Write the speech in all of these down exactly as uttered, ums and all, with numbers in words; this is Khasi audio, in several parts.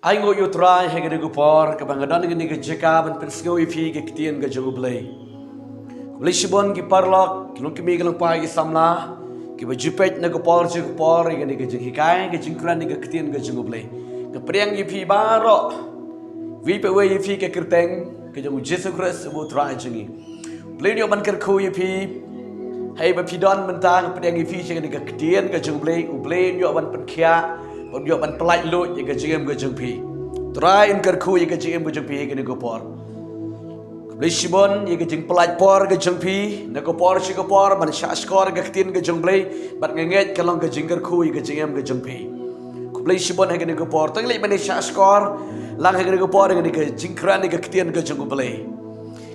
Ai nguh ïa u Trai ha kane ka por kaba nga don ha kane ka jaka ban pynsngew ïa phi ka ktien ka jong u Blei. Khublei shibun ki paralok, ki longkmie ki longpa ki samla kiba ju peit na ka por sha ka por ïa kane ka jinghikai, ka jingkren ïa ka ktien ka jong u Blei. Nga pdiang ïa phi baroh, uwei pa uwei ïa phi ha ka kyrteng ka jong u Jisu Khrist uba u Trai jong ngi. U Blei un ïoh ban kyrkhu ïa phi. Haba phi don mynta, nga pdiang ïa phi sha kane ka ktien ka jong u Blei. U Blei un ïoh ban pynkhiah, un ïoh ban pyllait luid ïa ka jingim ka jong phi. U Trai un kyrkhu ïa ka jingim ka jong phi ha kane ka por. Khublei shibun ïa ka jingpyllait por ka jong phi na ka por sha ka por ban shahshkor ïa ka ktien ka jong u Blei bad nga ngeit ka long ka jingkyrkhu ïa ka jingim ka jong phi. Khublei shibun ha kane ka por. To ngin leit ban ïa shahshkor lang ha kane ka por ha kane ka jingkren ïa ka ktien ka jong u Blei.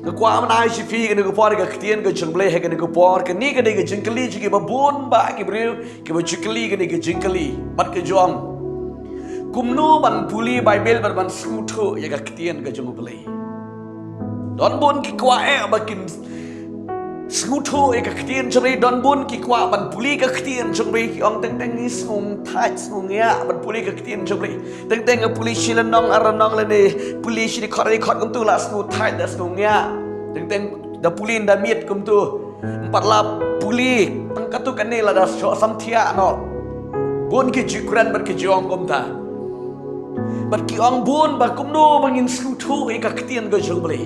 Nga kwah ban ai sha phi ha kane ka por ïa ka ktien ka jong u Blei ha kane ka por. Kane ka dei ka jingkylli jong kiba bun bah ki briew kiba ju kylli kane ka jingkylli bad ki ju ong, kumno ban pule Baibl bad ban sngewthuh ïa ka ktien ka jong u Blei. Don bun ki kwah eh ba kin sngewthuh ïa ka ktien jong u Blei, don bun ki kwah ban pule ka ktien jong u Blei, ki ong teng teng ngi sngew thait sngew ngiah ban pule ka ktien jong u Blei. Teng teng nga pule shi lynnong ar lynnong lane pule shi dkhot ar dkhot kumtu la sngew thait la sngew ngiah. Teng teng da pule da miet kumtu. Ym pat la pule tang katto katne lada shu samthiah noh. Bun ki ju kren bad ki ju ong kumta. Bad ki ong bun ba kumno ba ngin sngewthuh ïa ka ktien ka jong u Blei.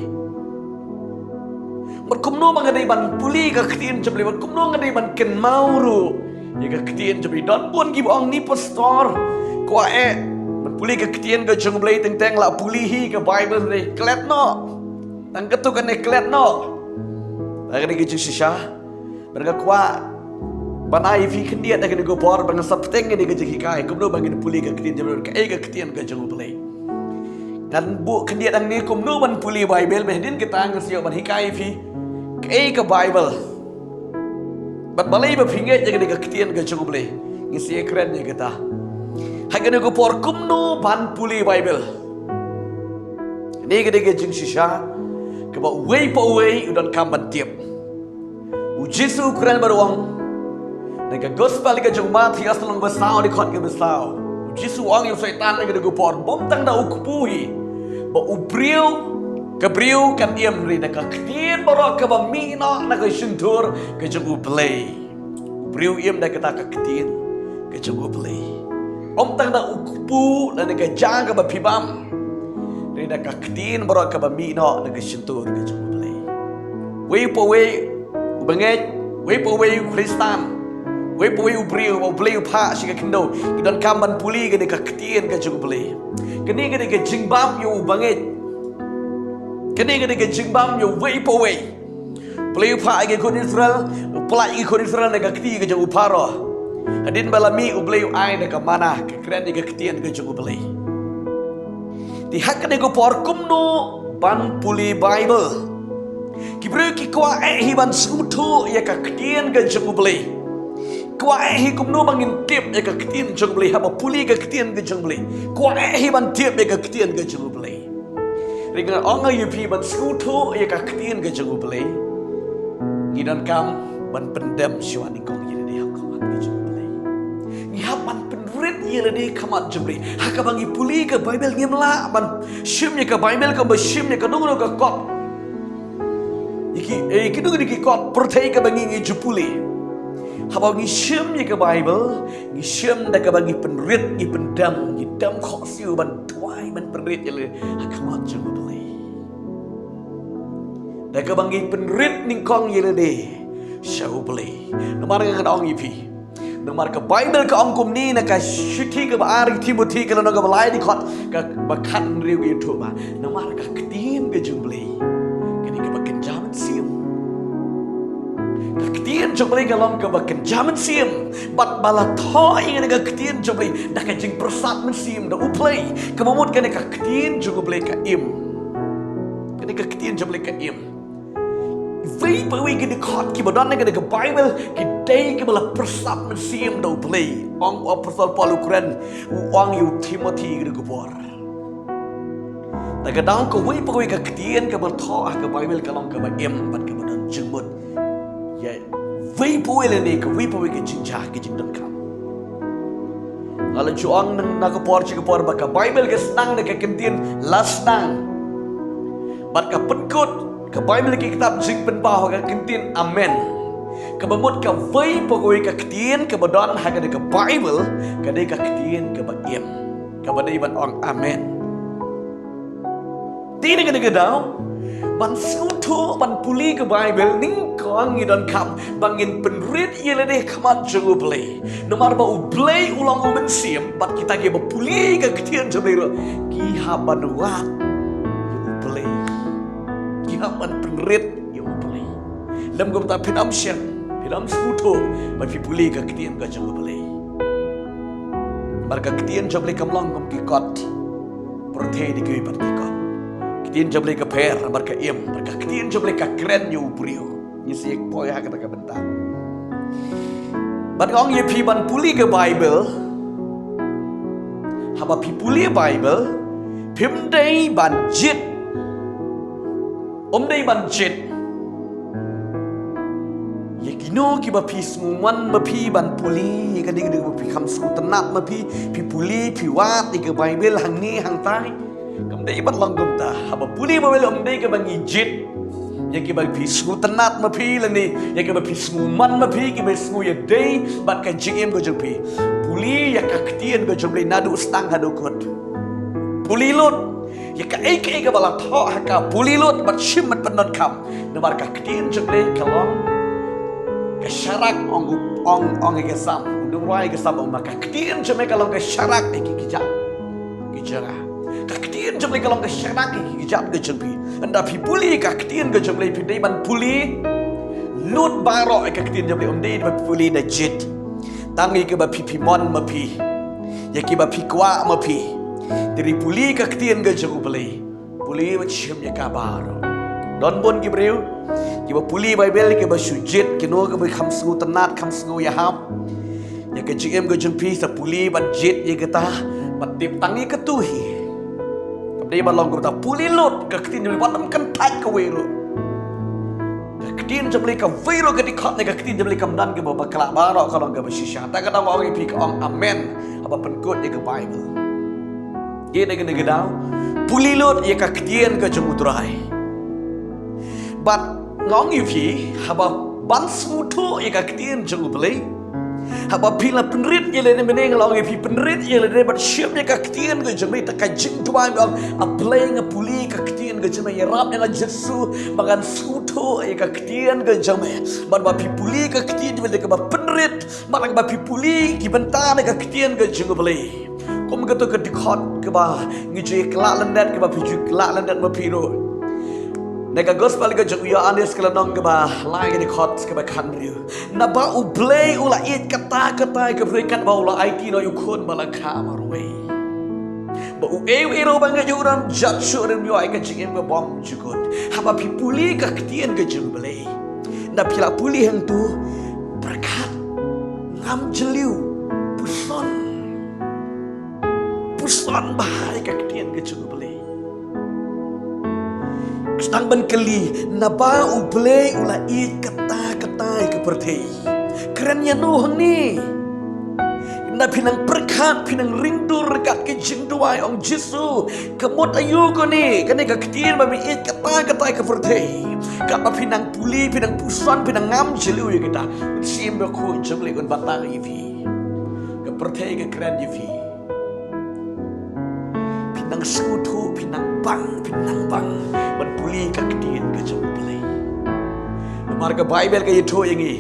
Bad kumno ba nga dei ban pule ka ktien jong u Blei, bad kumno nga dei ban kynmaw ruh ïa ka ktien jong u Blei. Don bun kiba ong ni pastor, kwah eh ban pule ka ktien ka jong u Blei, teng teng la pule hi ka Baibl ne klet noh. Tang katto katne klet noh. Ba ka dei ka jingshisha. Bad nga kwah ban ai ïa phi khyndiat ha kane ka por ba ngan sa bteng ïa kane ka jinghikai kumno ba ngin pule ka ktien jong u Blei, kaei ka ktien ka jong u Blei. Ngan buh khyndiat hangne kumno ban pule Baibl, bad hadien kata ngan sa ïoh ban hikai ïa phi kaei ka Baibl. Bad balei ba phi ngeit ïa kane ka ktien ka jong u Blei. Ngin sa ïakren ïa kata ha kane ka por kumno ban pule Baibl. Kane ka dei ka jingshisha kaba uwei pa uwei u donkam ban tip. U Jisu u kren bad u ong na ka gospel ka jong u Mathaios lynnong ba saw dkhot kaba saw. U Jisu u ong ïa u Soitan ha kane ka por, bym tang da u kpu hi, ba u briew, ka briew kan im hynrei da ka ktien baroh kaba mih noh na ka shyntur ka jong u Blei. U briew u im da kata ka ktien ka jong u Blei. Ym tang da u kpu lane ka ja kaba phi bam, hynrei da ka ktien baroh kaba mih noh na ka shyntur ka jong u Blei. Uwei pa uwei u bangeit, uwei pa uwei u Khristan, uwei pa uwei u briew ba u Blei u phah sha ka khyndew, ki donkam ban pule kane ka ktien ka jong u Blei. Kane ka dei ka jingbam ïa u bangeit. Kane ka dei ka jingbam ïa uwei pa uwei. U Blei u phah ïa ki khun Israel, u pyllait ïa ki khun Israel na ka kti ka jong u Pharaoh. Hadien ba la mih u Blei u ai da ka mana, ka kren ïa ka ktien ka jong u Blei. Te ha kane ka por kumno ban pule Baibl. Ki briew ki kwah eh hi ban sngewthuh ïa ka ktien ka jong u Blei. Kwah eh hi kumno ba ngin tip ïa ka ktien jong u Blei haba pule ka ktien ka jong u Blei. Kwah eh hi ban tip ïa ka ktien ka jong u Blei. Hynrei nga ong ïa phi ban sngewthuh ïa ka ktien ka jong u Blei, ngi donkam ban pyndem shuwa nyngkong ïa lade ha khmat ka jong u Blei. Ngi hap ban pynrit ïa lade ha khmat jong u Blei. Ha kaba ngi pule ka Baibl ngim lah ban shim ïa ka Baibl kumba shim ïa kano kano ka kot. Ïa ki, eh, kino kino ki kot pyrthei kaba ngi, ngi ju pule. Haba ngi shim ïa ka Baibl, ngi shim da kaba ngi pynrit, ngi pyndem, ngi dem khohsiew ban duwai ban pynrit ïa lade ha khmat jong u Blei. Da kaba ngi pynrit nyngkong ïa lade sha u Blei. Namar nga kynmaw ïa phi, namar ka Baibl ka ong kumne na ka shithi kaba ar Timothi ka lynnong kaba lai dkhot kaba khathynriew ka ïathuh ba namar ka ktien ka jong u Blei ka dei kaba kynja mynsiem. Ka ktien jong u Blei ka long kaba kynja mynsiem. Bad ba la thoh ïa ka ktien jong u Blei da ka jingpyrsad mynsiem da u Blei, kaba mut kane ka ktien jong u Blei ka im. Kane ka ktien jong u Blei ka im. Uwei pa uwei ki dkhot kiba don ha kane ka Baibl ki dei kiba la pyrsad mynsiem da u Blei. Ong u Apostol Paul u kren, u ong ïa u Timothi ha kane ka por. Da ka daw kawei pa kawei ka ktien kaba thoh ha ka Baibl ka long kaba im bad kaba don jingmut ïa uwei pa uwei lane kawei pa kawei ka jingjia ka jingdonkam. Nga la ju ong na ka por sha ka por ba ka Baibl ka sdang da ka kyntien la sdang. Bad ka pynkut ka Baibl ki kitab jingpynpaw ha ka kyntien amen. Kaba mut kawei pa kawei ka ktien kaba don ha kane ka Baibl ka dei ka ktien kaba im, kaba dei ban ong amen. Te na kane ka daw ban sngewthuh ban pule ka Baibl, nyngkong ngi donkam ba ngin pynrit ïa lade ha khmat jong U Blei. Namar ba U Blei u long U Mynsiem, bad kita kiba pule ka ktien jong U Blei ruh ki hap ban wad ïa U Blei, ki hap ban pynrit ïa U Blei. Lem kumta phin ym shym, phin ym sngewthuh ba phi pule ka ktien ka jong U Blei. Namar ka ktien jong U Blei kam long kum ki kot pyrthei, dei kiwei pat ki kot. Ktien jong U Blei ka pher namar ka im, namar ka ktien jong U Blei ka kren ïa u briew. Ngi sa ïa poi ha kata ka bynta. Bad nga ong ïa phi ban pule ka Baibl, haba phi pule Baibl, phim dei ban jied. Ym dei ban jied ïa kino kiba phi sngewmon ma phi ban pule, ïa kane kaba phi kham sngewtynnat ma phi, phi pule, phi wad ïa ka Baibl hangne hangtai. Kam dei ban long kumta. Haba pule Baibl ym dei kaba ngi jied ïa kiba phi sngewtynnat ma phi lane ïa kiba phi sngewmon ma phi, kiba sngew ïadei bad ka jingim ka jong phi. Pule ïa ka ktien ka jong U Blei naduh sdang haduh kut. Pule lut ïa kaei kaei kaba la thoh ha ka, pule lut bad shim bad pyndonkam. Namar ka ktien jong U Blei ka long ka sharak, ong, ong, ong ïa ka Salm. U nongrwai ka Salm u ong ba ka ktien jong me ka long ka sharak ïa ki kjat ki jaka. Ka ktien jong U Blei ka long ka sharak ïa ki kjat ka jong phi. Ynda phi pule ka ktien ka jong U Blei, phi dei ban pule lut baroh ïa ka ktien jong U Blei, ym dei ban pule da jied tang ïa kiba phi, phi mon ma phi, ïa kiba phi kwah ma phi. Te pule ka ktien ka jong U Blei. Pule bad shim ïa ka baroh. Don bun ki briew kiba pule Baibl kiba shu jied, kino kiba kham sngewtynnat, kham sngew ïahap ïa ka jingim ka jong phi, sa pule bad jied ïa kata bad tip tang ïa katu hi. Kam dei ban long kumta. Pule lut ka ktien jong U Blei, wat ym kyntait kawei ruh. Ka ktien jong U Blei kawei ruh ka dkhot ne ka ktien jong U Blei kam don kaba bakla, baroh ka long kaba shisha. Ta ka daw nga ong ïa phi, ka ong amen haba pynkut ïa ka Baibl. Ïa na kane ka daw pule lut ïa ka ktien ka jong U Trai. Bad nga ong ïa phi, haba ban sngewthuh ïa ka ktien jong U Blei, haba phi la pynrit ïa lade, mynne nga la ong ïa phi pynrit ïa lade bad shim ïa ka ktien ka jong U Blei, ta ka jingduwai ba ong, A Blei, nga pule ka ktien ka jong me, ïarap ïa nga Jisu ba ngan sngewthuh ïa ka ktien ka jong me. Bad ba phi pule ka ktien jong U Blei kaba pynrit, bad ba phi pule ki bynta na ka ktien ka jong U Blei. Kum kato ka dkhot kaba ngi ju ïa kylla lyndet, kaba phi ju kylla lyndet ma phi ruh. Na ka gospel ka jong u Ïoannis ka lynnong kaba lai, ka dkhot kaba khathynriew. Naba U Blei u la ïeit katta katta ïa ka pyrthei katba u la aiti noh ïa u khun ba la kha marwei, ba uei uei ruh ba ngeit ïa u ym jot shuh, hynrei un ïoh ïa ka jingim kaba ym jukut. Haba phi pule ka ktien ka jong U Blei, naba phi la pule hangto, pyrkhat, ngam jylliew, puson, puson bha ïa ka ktien ka jong U Blei. Sdang ban kylli, naba U Blei u la ïeit katta katta ïa ka pyrthei. Kren ïa no hangne? Naba phi nang pyrkhat, phi nang ring dur ryngkat ki jingduwai, ong Jisu, ka mut aïu kane, kane ka ktien ba me ïeit katta katta ïa ka pyrthei. Katba phi nang pule, phi nang puson, phi nang ngam jylliew ïa kata, U Mynsiem Bakhuid jong U Blei un batai ïa phi. Ka pyrthei ka kren ïa phi. Phi nang sngewthuh, phi nang bang, phi nang bang ban pule ka ktien ka jong U Blei. Namar ka Baibl ka ïathuh ïa ngi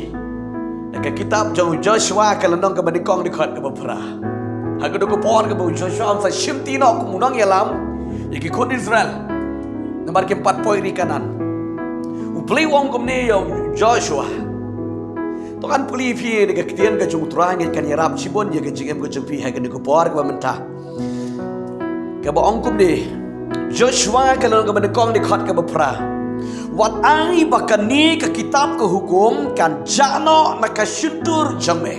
na ka kitab jong u Joshua ka lynnong kaba nyngkong, dkhot kaba phra. Ha kano ka por kaba u Joshua un sa shimti noh kum u nongïalam ïa ki khun Israel, namar kim pat poi ri Kanaan, U Blei u ong kumne ïa u Joshua: To ngan pule ïa phi na ka ktien ka jong U Trai, ngeit kan ïarap shibun ïa ka jingim ka jong phi ha kane ka por kaba mynta. Kaba ong kumne, Joshua ka lynnong kaba nyngkong, dkhot kaba phra: Wat ai ba kane ka kitab ka hukum kan jah noh na ka shyntur jong me,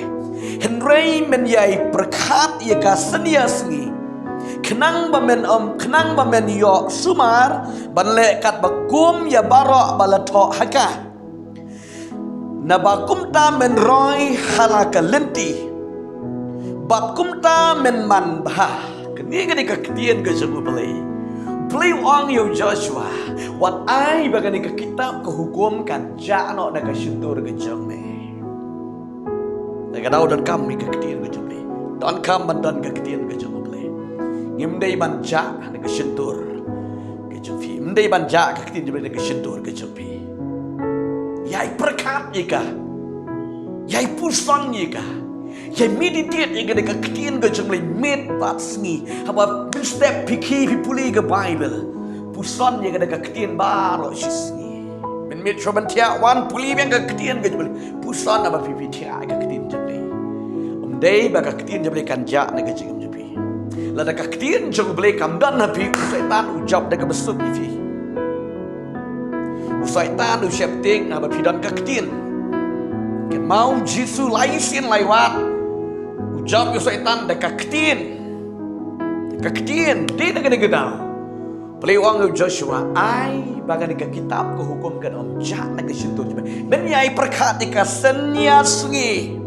hynrei men ïai pyrkhat ïa ka synñia sngi, khnang ba men ym, khnang ba men ïoh sumar ban leh katba kum ïa baroh ba la thoh ha ka. Naba kumta men roi ha la ka lynti, Bad kumta men man bha. Kane ka dei ka ktien ka jong U Blei. U Blei u ong ïa u Joshua, wat ai ba kane ka kitab ka hukum kan jah noh na ka shyntur ka jong me. Te ka daw donkam ïa ka ktien ka jong U Blei. Donkam ban don ka ktien ka jong U Blei. Ngim dei ban jah na ka shyntur ka jong phi. Ngim dei ban jah ka ktien jong U Blei na ka shyntur ka jong phi. Ïai pyrkhat ïa ka. Ïai puson ïa ka. Ïai meditate ïa ka da ka ktien ka jong U Blei miet bad sngi. Haba phin step phi khie phi pule ka Bible. Puson ïa ka da ka ktien baroh shi sngi. Mynmiet shuwa ban thiah wan pule biang ka ktien ka jong U Blei. Puson haba phi phi thiah ïa ka ktien jong U Blei. Ym dei ba ka ktien jong U Blei kan jah na ka jingim jong phi. Lada ka ktien jong U Blei kam don ha phi, u Soitan u jop da kaba suk ïa phi. U Soitan u sheptieng haba phi don ka ktien. Kynmaw u Jisu lai sien lai wat u jop ïa u Soitan da ka ktien. Da ka ktien, dei na kane ka daw. U Blei u ong ïa u Joshua, ai ba kane ka kitab ka hukum kan ym jah na ka shyntur jong me. Men ïai pyrkhat ïa ka synñia sngi.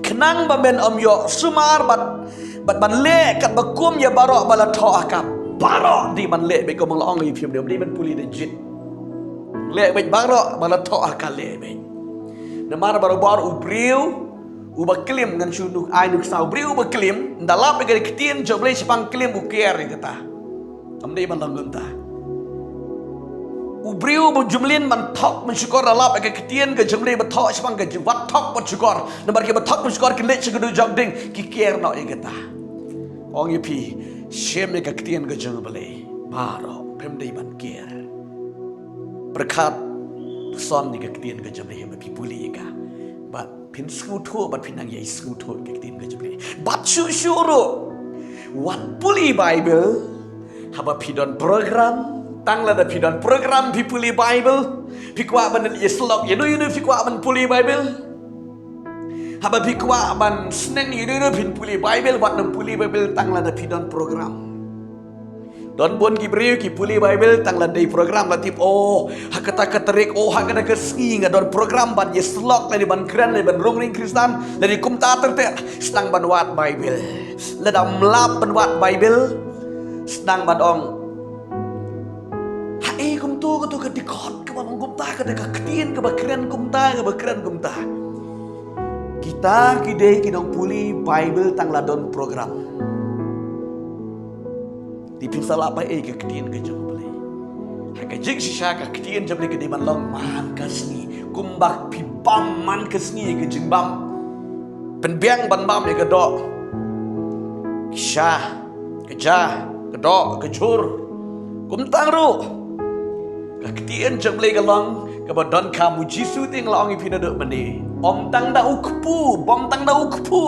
Khnang ba men ym ïoh sumar bad, bad ban leh katba kum ïa baroh ba la thoh ha ka. Baroh dei ban leh beit, kumba nga la ong ïa phi mynne, ym dei ban pule da jied. Leh beit baroh ba la thoh ha ka, leh beit. Namar barabor u briew uba klim, ngan shu nuk ai nuksa, u briew uba klim, ynda lap ïa ka ktien jong U Blei shaphang klim u kiar ïa kata. Kam dei ban long kumta. U briew uba jumlin ban thok ban shukor, ynda lap ïa ka ktien ka jong U Blei ba thoh shaphang ka jingwad thok bad shukor. Namar kiba thok bad shukor ki leit sha ka dujok ding, ki kiar noh ïa kata. Ong ïa phi, shim ïa ka ktien ka jong U Blei baroh, phim dei ban kiar. Pyrkhat, puson ïa ka ktien ka jong U Blei haba phi pule ïa ka. Bad phin sngewthuh, bad phin nang ïai sngewthuh ïa ka ktien ka jong U Blei. Bad shuh shuh ruh, wat pule Bible haba phi don program. Tang lada phi don program phi pule Bible. Phi kwah ban ïasyllok ïano ïano, phi kwah ban pule Bible. Haba phi kwah ban sneng ïano ïano, phin pule Bible. Wat nym pule Bible tang lada phi don program. Don bun ki briew ki pule Bible tang lada dei program, la tip, oh, ha kata ka tarik, oh, ha kata ka sngi nga don program ban ïasyllok lane ban kren lane ban rung ring Khristan lane kumta ter ter, sdang ban wad Bible. Lada ym lap ban wad Bible, sdang ban ong, haei kumto, kato ka dkhot kaba long kumta, kata ka ktien kaba kren kumta, kaba kren kumta. Kita ki dei ki nongpule Bible tang la don program. Te phin sa lah peit ïa ka ktien ka jong U Blei. Ha ka jingshisha ka ktien jong U Blei ka dei ban long man ka sngi. Kumba phi bam man ka sngi ïa ka jingbam. Pynbiang ban bam ïa ka doh. Ka sha, ka ja, ka doh, ka jhur. Kumta ruh ka ktien jong U Blei ka long kaba donkam. U Jisu te nga la ong ïa phi naduh mynne, ym tang da u kpu, bym tang da u kpu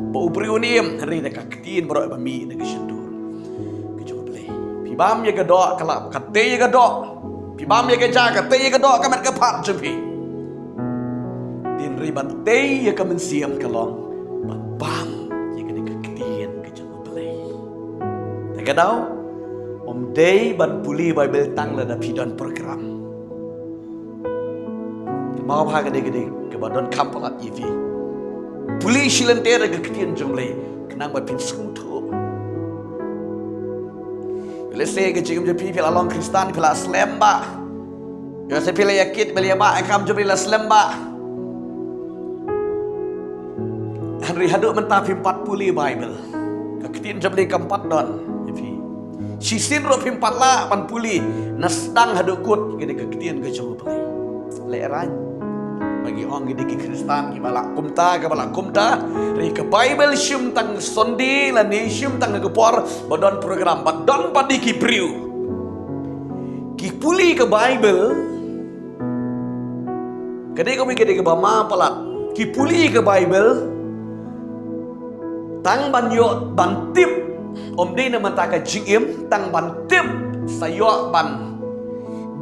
ba u briew un im, hynrei da ka ktien baroh ba mih na ka shyntur ka jong U Blei. Phi bam ïa ka doh, ka la ka tei ïa ka doh. Phi bam ïa ka ja, ka tei ïa ka doh, ka met ka phad jong phi. Hynrei ban tei ïa ka mynsiem ka long ban bam ïa kane ka ktien ka jong U Blei. Te ka daw, ym dei ban pule Bible tang lada phi don program. Kynmaw bha kane ka dei kaba donkam palat ïa phi. Pule shi lynter ïa ka ktien jong U Blei khnang ba phin sngewthuh. Lehse ka jingim jong phi, phi la long Khristan, phi la slem bha. Ïoh se phi la ïa kit, phi la ïa bah ïa ka kam jong phi, la slem bha. Hynrei haduh mynta phim pat pule Bible. Ka ktien jong U Blei kam pat don ïa phi. Shisien ruh phim pat lah ban pule, na sdang haduh kut, kane ka ktien ka jong U Blei. Lehraiñ ba ngi ong ngi dei ki Khristan kiba lah kumta, kiba lah kumta. Hynrei ka Bible shim tang Sunday lane shim tang ha ka por ba don program, ba don pat de ki briew ki pule ka Bible. Ka dei kawei ka dei kaba ma palat. Ki pule ka Bible tang ban ïoh ban tip. Ym dei na bynta ka jingim, tang ban tip, sa ïoh ban,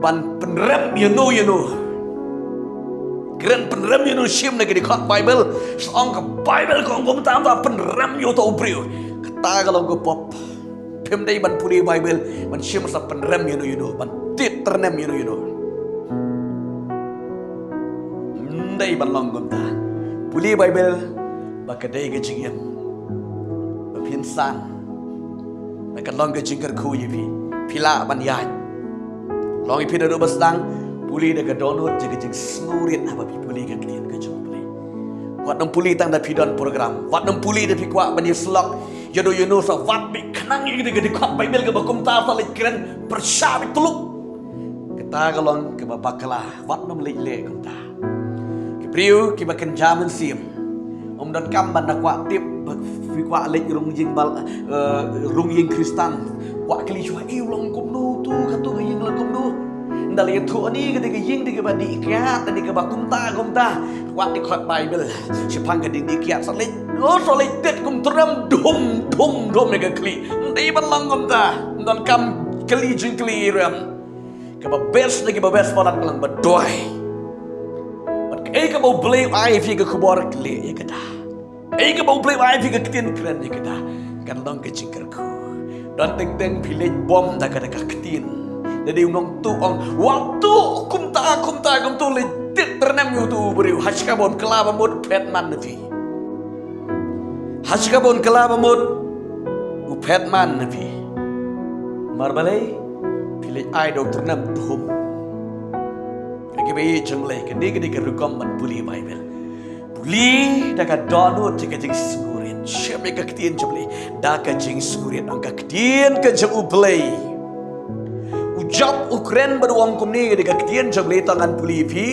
ban pynrem ïano ïano. Kren pynrem ïano, shim na ki dkhot Bible, sa ong ka Bible ka ong kumta, ban pynrem ïa uto u briew. Kata ka long ka pop. Phim dei ban pule Bible ban shim sa pynrem ïano ïano, ban tied tyrnem ïano ïano. Ym dei ban long kumta. Pule Bible ba ka dei ka jingim. San. Na ka long ka jingkyrkhu ïa phi. Phi lah ban ïaid. Long ïa phi naduh ba sdang, pule da ka dohnud jong ka jingsngewrit haba phi pule ka ktien ka jong U Blei. Wat nym pule tang da phi don program. Wat nym pule da phi kwah ban ïasyllok ïano ïano sa, wat beit khnang ïa ka dei ka dkhot Baibl kaba kumta sa leit kren pyrshah beit tyllup. Kata ka long kaba bakla, wat nym leit leh kumta. Ki briew kiba kynja mynsiem, ym donkam ban da kwah tip ba phi kwah leit rung ïing bal, eh, rung ïing Khristan. Kwah kylli shuwa, "Eh, u long kumno utu, kato ka ïing long kumno?" Ynda la ïathuh, "Ani, ka dei ka ïing, dei kaba dih kiad, dei kaba kumta kumta." Wat dei khot Baibl shaphang ka ding dih kiad, sa leit, oh, sa leit tit kum trem, dhum dhum dhum ïa ka khlieh. Ym dei ban long kumta. Ym donkam kylli jingkylli rem. Kaba best na kiba best palat ka long ba duwai. Bad kaei kaba U Blei u ai ïa phi ka khubor, kylli ïa kata. Kaei kaba U Blei u ai ïa phi ka ktien, kren ïa kata. Kan long ka jingkyrkhu. Don teng teng phi leit bom da kata ka ktien. Da dei u nongtuh ong, "Wat tuh kumta kumta kumta, leit tit tyrnem ïa utu u briew." Ha shkaba un kylla ba mut, phet man na phi. Ha shkaba un kylla ba mut, u phet man na phi. Namar balei? Phi leit ai da u tyrnem dhum. Ïa kiba ïeit jong U Blei, kane ka dei ka rukom ban pule Baibl. Pule da ka dohnud, da ka jingsngewrit. Shem ïa ka ktien jong U Blei da ka jingsngewrit, ong ka ktien ka jong U Blei. U Job u kren bad u ong kumne, da ka ktien jong U Blei, to ngan pule ïa phi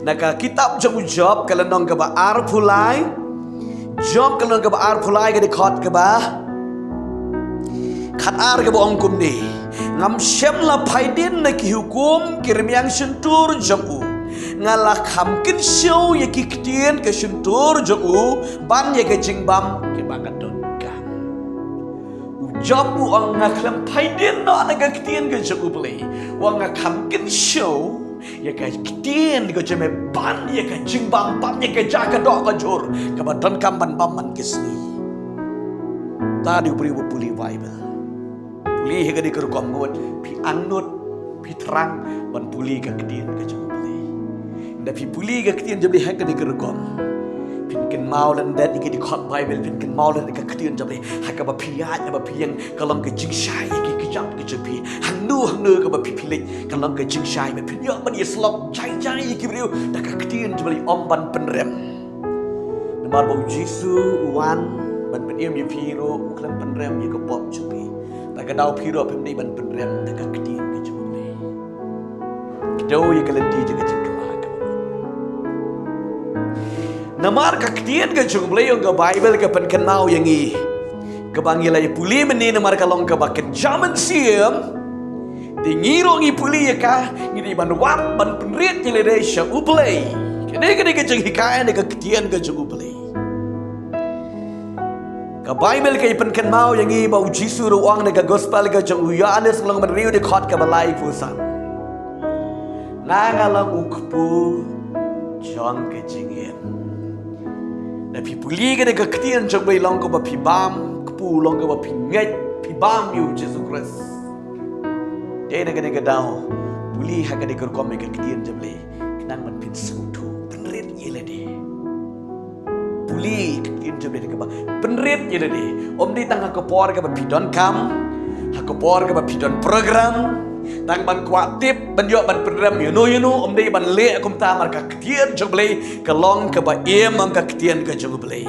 na ka kitab jong u Job, ka lynnong kaba arphew lai. Job ka lynnong kaba arphew lai, ka dkhot kaba khat ar, kaba ong kumne: "Ngam shym la phai dien na ki hukum ki rmiang shyntur jong u. Nga la kham kynshew ïa ki ktien ka shyntur jong u ban ïa ka jingbam kaba nga donkam." U Job u ong, "Nga khlem phai dien noh na ka ktien ka jong U Blei. U ong nga kham kynshew ïa ka ktien ka jong me ban ïa ka jingbam, ban ïa ka jaka doh ka jhur kaba donkam ban bam man ka sngi." Ta dei u briew ba pule Baibl. Pule ha ka dei ka rukom, ngut phi angnud, phi thrang ban pule ka ktien ka jong U Blei. Ynda phi pule ka ktien jong U Blei ha ka dei ka rukom, phin kynmaw lyndet ïa ka dkhot Baibl, phin kynmaw lyndet ïa ka ktien jong U Blei ha kaba phi ïaid, ha kaba phi ïeng, ka long ka jingshai ïa ki kjat ki jong phi. Hangno hangno kaba phi phi leit, ka long ka jingshai, ba phin ïoh ban ïasyllok jai jai ïa ki briew da ka ktien jong U Blei, ym ban pynrem. Namar ba U Jisu u wan ban pynim ïa phi ruh, u khlem pynrem ïa ka pop jong phi. Ta ka daw phi ruh phim dei ban pynrem da ka ktien ka jong U Blei. Kdew ïa ka lynti jong ka jingkylla kaba mut. Namar ka ktien ka jong U Blei, ong ka Baibl, ka pynkynmaw ïa ngi, kaba ngi la ïa pule mynne, namar ka long kaba kynja mynsiem. Te ngi ruh ngi pule ïa ka, ngi dei ban wad ban pynrit ïa lade sha U Blei. Kane ka dei ka jinghikai na ka ktien ka jong U Blei. Ka Baibl ka ïa pynkynmaw ïa ngi ba U Jisu ruh u ong na ka gospel ka jong u Ïoannis, lynnong ba hynriew, dkhot kaba laiphew san: "Nga nga long u kpu jong ka jingim." Ynda phi pule kane ka ktien jong U Blei, long kaba phi bam kpu, long kaba phi ngeit, phi bam ïa U Jisu Khrist. Te na kane ka daw, pule ha ka dei ka rukom ïa ka ktien jong U Blei, khnang ban phin sngewthuh, pynrit ïa lade. Pule ka ktien jong U Blei kaba pynrit ïa lade. Ym dei tang ha ka por kaba phi donkam, ha ka por kaba phi don program, tang ban kwah tip, ban ïoh ban pynrem ïano ïano, ym dei ban leh kumta, namar ka ktien jong U Blei ka long kaba im, ong ka ktien ka jong U Blei.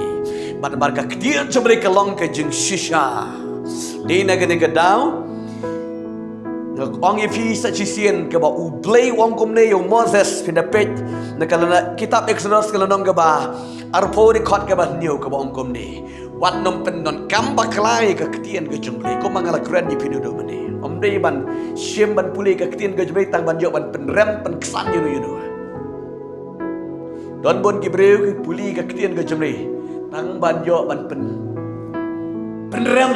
Bad namar ka ktien jong U Blei ka long ka jingshisha. Dei na kane ka daw, nga ong ïa phi sa shisien, kaba U Blei u ong kumne ïa u Moses, phin da peit na ka lynnong, kitab Eksodos, ka lynnong kaba arphew, dkhot kaba hynñiew, kaba ong kumne: "Wat nym pyndonkam bakla ïa ka ktien ka jong U Blei." Kumba nga la kren ïa phi naduh mynne, ym dei ban shim ban pule ka ktien ka jong U Blei tang ban ïoh ban pynrem, pynksan ïano ïano. Don bun ki briew ki pule ka ktien ka jong U Blei tang ban ïoh ban pyn, pynrem,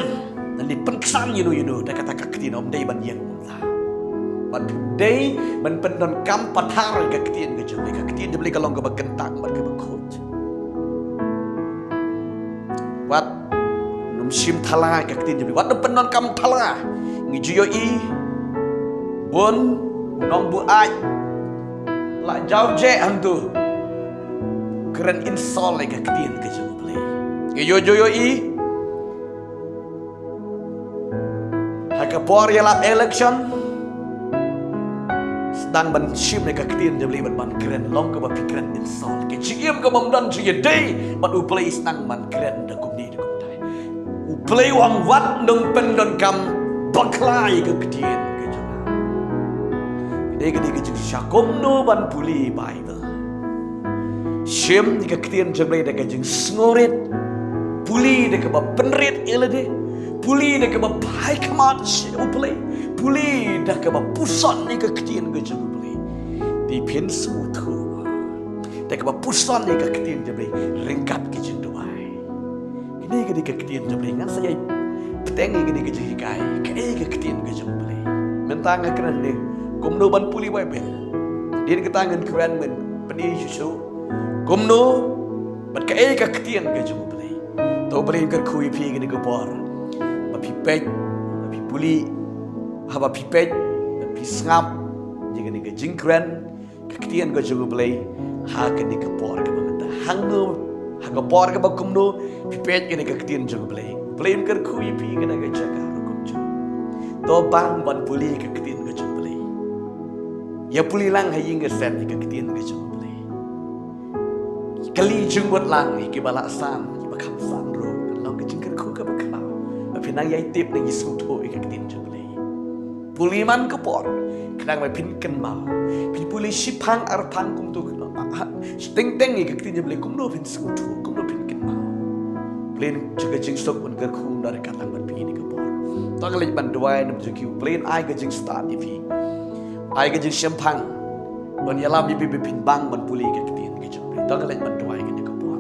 ban pynksan ïano ïano da kata ka ktien, ym dei ban ïeng kumta. Ban dei ban pyndonkam pathar ka ktien ka jong U Blei. Ka ktien jong U Blei ka long kaba kyntang bad kaba khuid. Wat nym shim thala ka ktien jong U Blei. Wat nym pyndonkam thala. Ngi ju ïohi bun nongbuaid la jaw jeh hangtu, kren insult ïa ka ktien ka jong U Blei. Ngi ju ïohi Por ïalap election, sdang ban shim ïa ka ktien jong U Blei bad ban kren, long kaba phi kren insult. Ka jingim kaba ym don jingïadei bad U Blei sdang ban kren da kumne da kumtai. U Blei u ong wat nym pyndonkam bakla ïa ka ktien ka jong nga. Ka dei ka dei ka jingshisha kumno ban pule Bible. Shim ïa ka ktien jong U Blei da ka jingsngewrit. Pule da kaba pynrit ïa lade. Pule da kaba phai khmat sha U Blei. Pule da kaba puson ïa ka ktien ka jong U Blei. Te phin sngewthuh. Da kaba puson ïa ka ktien jong U Blei ryngkat ki jingduwai. Kane ka dei ka ktien jong U Blei, ngan sa ïai bteng ïa kane ka jinghikai. Kaei ka ktien ka jong U Blei? Mynta nga kren ne kumno ban pule Bible. Dei kata ngan kren, men pyni shuh shuh kumno bad kaei ka ktien ka jong U Blei. To U Blei un kyrkhu ïa phi kane ka por, ba phi peit, ba phi pule, haba phi peit, ba phi sngap ïa kane ka jingkren ka ktien ka jong U Blei ha kane ka por kaba mynta. Hangno, ha ka por kaba kumno phi peit kane ka ktien jong U Blei, U Blei un kyrkhu ïa phi kane ka jaka ruh kumjuh. To bang ban pule ka ktien ka jong U Blei. Ïa pule lang ha ïing ha sem ïa ka ktien ka jong U Blei. Kylli jingmut lang ïa kiba la san, kiba kham san ruh, kan long ka jingkyrkhu kaba khlaw. Ba phin nang ïai tip, nang ïai sngewthuh ïa ka ktien jong U Blei. Pule man ka por, khnang ba phin kynmaw. Phin pule shiphang arphang kumto kynmaw. Ah, ah, teng teng ïa ka ktien jong U Blei kumno phin sngewthuh, kumno phin kynmaw. U Blei jong ka jingsuk un kyrkhu un da ryngkat lang bad phi kane ka por. To nga leit ban duwai, namar jong ki U Blei un ai ka jingstad ïa phi. Ai ka jingshemphang ban ïalam ïa phi ba phin bang ban pule ka ktien ka jong U Blei. To nga leit ban duwai kane ka por.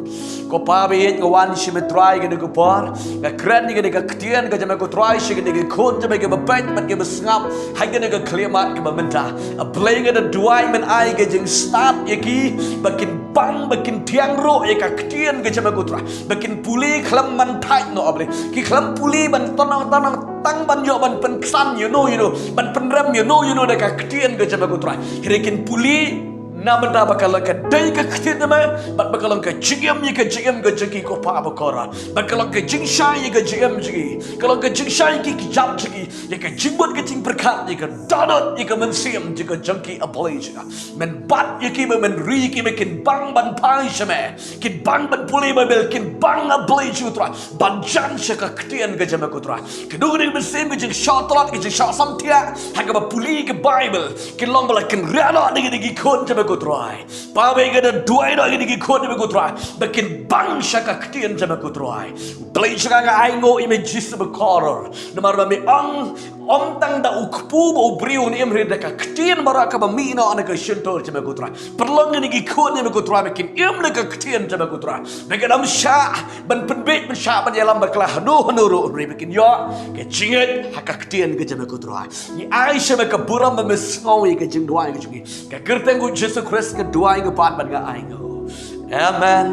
Ko Pa ba ïeit, nga wan sha me Trai kane ka por. Nga kren ïa kane ka ktien ka jong me ko Trai sha kine ki khun jong me kiba peit bad kiba sngap ha kane ka khyllipmat kaba mynta. A Blei nga da duwai men ai ka jingstad ïa ki ba kin bang, ba kin thiang ruh ïa ka ktien ka jong me ko Trai. Ba kin pule khlem man thait noh A Blei. Ki khlem pule ban tang tang tang ban ïoh ban pynksan ïano ïano, ban pynrem ïano ïano da ka ktien ka jong me ko Trai. Hynrei kin pule na bynta ba ka long ka dei ka ktien jong me, bad ba ka long ka jingim ïa ka jingim ka jong ki ko Pa bakordor. Ba ka long ka jingshai ïa ka jingim jong ki. Ka long ka jingshai ïa ki kjat jong ki, ïa ka jingmut ka jingpyrkhat, ïa ka dohnud ïa ka mynsiem jong ka jong ki A Blei jong nga. Men bat ïa ki, ba men ri ïa ki, ba kin bang ban phai sha me. Kin bang ban pule Baibl, kin bang A Blei jong u Trai ban jan sha ka ktien ka jong me ko Trai. Kano kano ka mynsiem ka jingshah tlot, ka jingshah samthiah ha kaba pule ka Baibl, kin long ba la kynriah noh na kine ki khun jong me ko Trai. Pa ba ïeit, nga da duwai noh ïa kine ki khun jong me ko Trai ba kin bang sha ka ktien jong me ko Trai. Blei jong nga, nga ainguh ïa me Jisu bakordor, namar ba me ong, ym tang da u kpu bad u briew un im, hynrei da ka ktien baroh kaba mih noh na ka shyntur jong me ko Trai. Pynlong ïa kine ki khun jong me ko Trai ba kin im na ka ktien jong me ko Trai. Ba kin ym shah ban pynbeit, ban shah ban ïalam bakla hano hano ruh, hynrei ba kin ïoh ka jingngeit ha ka ktien ka jong me ko Trai. Ngi ai sha me ka burom ba me sngew ïa ka jingduwai ka jong ngi. Ka kyrteng u Jisu Khrist nga duwai, nga pan bad nga ainguh. Amen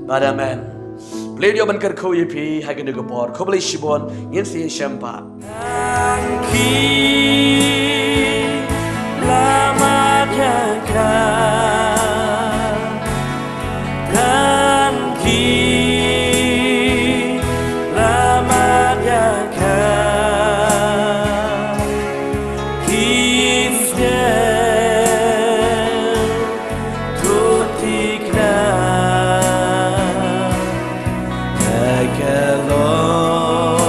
bad amen. Blei un ïoh ban kyrkhu ïa phi ha kane ka por. Khublei shibun, ngin sa ïashem pat. Tang ki la mad ïa ka. Tang ki la mad ïa ka. Ki sdang to thikna. Ka long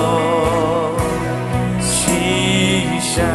shisha.